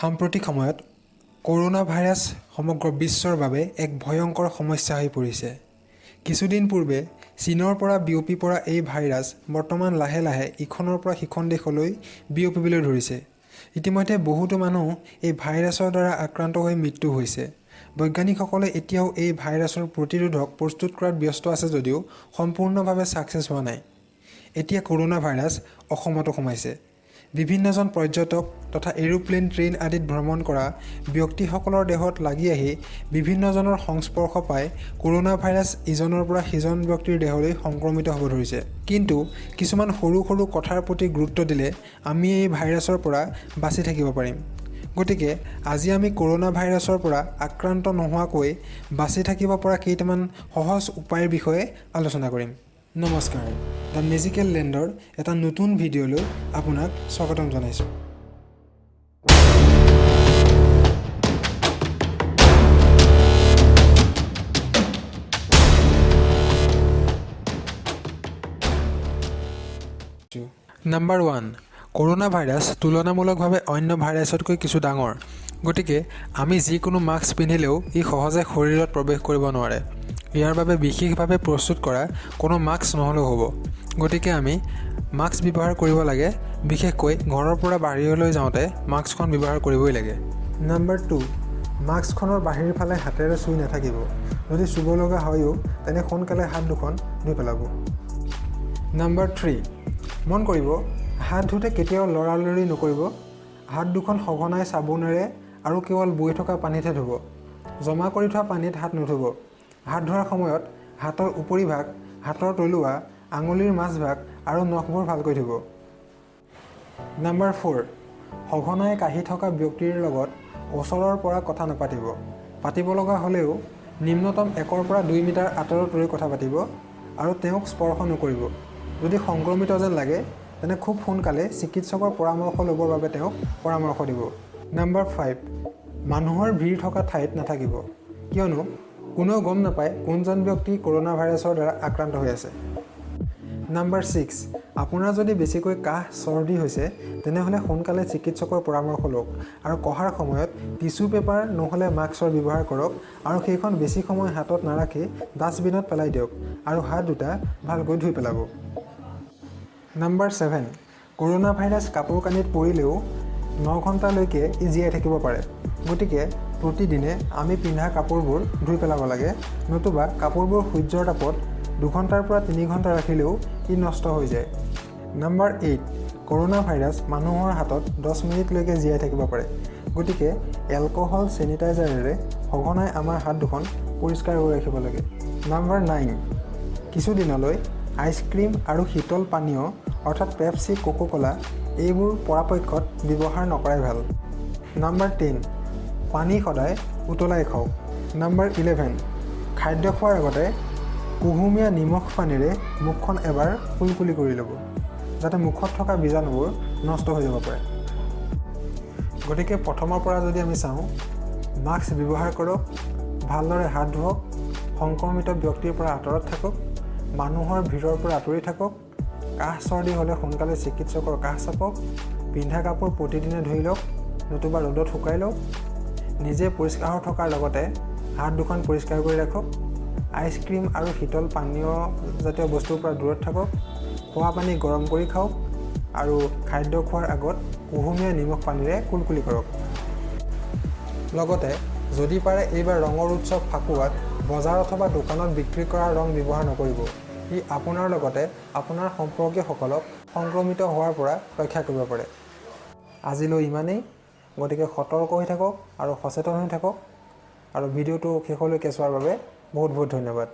সাম্প্ৰতিক সময়ত corona virus সমগ্ৰ বিশ্বৰ বাবে এক ভয়ংকৰ সমস্যা হৈ পৰিছে। কিছুদিন পূৰ্বে চীনৰ পৰা বিয়পি পৰা এই ভাইৰাছ বৰ্তমান লাহে লাহে ইখনৰ পৰা সিখন দেশলৈ বিয়পিবলৈ ধৰিছে। ইতিমধ্যে বহুতো মানুহ এই ভাইৰাছৰ দ্বাৰা আক্ৰান্ত হৈ মৃত্যু হৈছে। বৈজ্ঞানিকসকলে এতিয়াও এই ভাইৰাছৰ প্ৰতিৰোধক প্ৰস্তুত কৰাত ব্যস্ত আছে যদিও সম্পূৰ্ণভাৱে ছাকচেছ হোৱা নাই। এতিয়া কৰোণা ভাইৰাছ অসমতো সোমাইছে। বিভিন্নজন পৰ্যটক তথা এৰোপ্লেন, ট্ৰেইন আদিত ভ্ৰমণ কৰা ব্যক্তিসকলৰ দেহত লাগি আহি বিভিন্নজনৰ সংস্পৰ্শ পাই কৰোণা ভাইৰাছ ইজনৰ পৰা সিজন ব্যক্তিৰ দেহলৈ সংক্ৰমিত হ'ব ধৰিছে। কিন্তু কিছুমান সৰু সৰু কথাৰ প্ৰতি গুৰুত্ব দিলে আমি এই ভাইৰাছৰ পৰা বাচি থাকিব পাৰিম। গতিকে আজি আমি কৰোণা ভাইৰাছৰ পৰা আক্ৰান্ত নোহোৱাকৈ বাচি থাকিব পৰা কেইটামান সহজ উপায়ৰ বিষয়ে আলোচনা কৰিম। নমস্কাৰ, the magical লেণ্ডৰ এটা নতুন ভিডিঅ'লৈ আপোনাক স্বাগতম জনাইছোঁ। নাম্বাৰ 1, কৰোণা ভাইৰাছ তুলনামূলকভাৱে অন্য ভাইৰাছতকৈ কিছু ডাঙৰ। গতিকে আমি যিকোনো মাস্ক পিন্ধিলেও ই সহজে শৰীৰত প্ৰৱেশ কৰিব নোৱাৰে। ইয়াৰ বাবে বিশেষভাৱে প্ৰস্তুত কৰা কোনো মাস্ক নহ'লেও হ'ব। গতিকে আমি মাস্ক ব্যৱহাৰ কৰিব লাগে। বিশেষকৈ ঘৰৰ পৰা বাহিৰলৈ যাওঁতে মাস্কখন ব্যৱহাৰ কৰিবই লাগে। নাম্বাৰ 2, মাস্কখনৰ বাহিৰ ফালে হাতেৰে চুই নাথাকিব। যদি চুব লগা হয়ো, তেনে সোনকালে হাত দুখন ধুই পেলাব। নাম্বাৰ 3, মন কৰিব, হাত ধুওঁতে কেতিয়াও লৰালৰি নকৰিব। হাত দুখন সঘনাই চাবোনেৰে আৰু কেৱল বৈ থকা পানীতহে ধুব। জমা কৰি থোৱা পানীত হাত নুধুব। হাত ধোৱাৰ সময়ত হাতৰ উপৰিভাগ, হাতৰ তলুৱা, আঙুলিৰ মাজভাগ আৰু নখবোৰ ভালকৈ ধুব। নাম্বাৰ 4, সঘনাই কাহি থকা ব্যক্তিৰ লগত ওচৰৰ পৰা কথা নাপাতিব। পাতিব লগা হ'লেও নিম্নতম 1ৰ পৰা 2 মিটাৰ আঁতৰত ৰৈ কথা পাতিব আৰু তেওঁক স্পৰ্শ নকৰিব। যদি সংক্ৰমিত যেন লাগে, তেনে খুব সোনকালে চিকিৎসকৰ পৰামৰ্শ ল'বৰ বাবে তেওঁক পৰামৰ্শ দিব। নাম্বাৰ 5, মানুহৰ ভিৰ থকা ঠাইত নাথাকিব। কিয়নো কোনেও গম নাপায় কোনজন ব্যক্তি কৰোণা ভাইৰাছৰ দ্বাৰা আক্ৰান্ত হৈ আছে। নাম্বাৰ 6, আপোনাৰ যদি বেছিকৈ কাহ, চৰ্দি হৈছে, তেনেহ'লে সোনকালে চিকিৎসকৰ পৰামৰ্শ লওক আৰু কহাৰ সময়ত টিচু পেপাৰ নহ'লে মাস্কৰ ব্যৱহাৰ কৰক আৰু সেইখন বেছি সময় হাতত নাৰাখি ডাষ্টবিনত পেলাই দিয়ক আৰু হাত দুটা ভালকৈ ধুই পেলাব। নাম্বাৰ 7, কৰোণা ভাইৰাছ কাপোৰ কানিত পৰিলেও 9 ঘণ্টালৈকে ই জীয়াই থাকিব পাৰে। গতিকে প্ৰতিদিনে আমি পিন্ধা কাপোৰবোৰ ধুই পেলাব লাগে, নতুবা কাপোৰবোৰ সূৰ্যৰ তাপত 2 ঘণ্টাৰ পৰা 3 ঘণ্টা ৰাখিলেও ই নষ্ট হৈ যায়। নাম্বাৰ 8, কৰোণা ভাইৰাছ মানুহৰ হাতত 10 মিনিটলৈকে জীয়াই থাকিব পাৰে। গতিকে এলকহল, চেনিটাইজাৰেৰে সঘনাই আমাৰ হাত দুখন পৰিষ্কাৰ কৰি ৰাখিব লাগে। নাম্বাৰ 9, কিছুদিনলৈ আইচক্ৰীম আৰু শীতল পানীয়, অৰ্থাৎ পেপচি, কোকো-ক'লা এইবোৰ পৰাপক্ষত ব্যৱহাৰ নকৰাই ভাল। নাম্বাৰ 10, পানী সদায় উতলাই খাওক। নাম্বাৰ 11, খাদ্য খোৱাৰ আগতে কুহুমীয়া নিমখ পানীৰে মুখখন এবাৰ কুলকুলি কৰি ল'ব, যাতে মুখত থকা বীজাণুবোৰ নষ্ট হৈ যাব পাৰে। গতিকে প্ৰথমৰ পৰা যদি আমি চাওঁ, মাস্ক ব্যৱহাৰ কৰক, ভালদৰে হাত ধুৱক, সংক্ৰমিত ব্যক্তিৰ পৰা আঁতৰত থাকক, মানুহৰ ভিৰৰ পৰা আঁতৰি থাকক, কাহ, চৰ্দি হ'লে সোনকালে চিকিৎসকৰ কাষ চাপক, পিন্ধা কাপোৰ প্ৰতিদিনে ধুই লওক নতুবা ৰ'দত শুকাই লওক, নিজে পৰিষ্কাৰ হৈ থকাৰ লগতে হাত দুখন পৰিষ্কাৰ কৰি ৰাখক, আইচক্ৰীম আৰু শীতল পানীয় জাতীয় বস্তুৰ পৰা দূৰত থাকক, খোৱা পানী গৰম কৰি খাওক আৰু খাদ্য খোৱাৰ আগত কুহুমীয়া নিমখ পানীৰে কুলকুলি কৰক। লগতে যদি পাৰে এইবাৰ ৰঙৰ উৎসৱ ফাকুৱাত বজাৰ অথবা দোকানত বিক্ৰী কৰা ৰং ব্যৱহাৰ নকৰিব। ই আপোনাৰ লগতে আপোনাৰ সম্পৰ্কীয়সকলক সংক্ৰমিত হোৱাৰ পৰা ৰক্ষা কৰিব পাৰে। আজিলৈ ইমানেই। গতিকে সতৰ্ক হৈ থাকক আৰু সচেতন হৈ থাকক আৰু ভিডিঅ'টো শেষলৈকে চোৱাৰ বাবে বহুত বহুত ধন্যবাদ।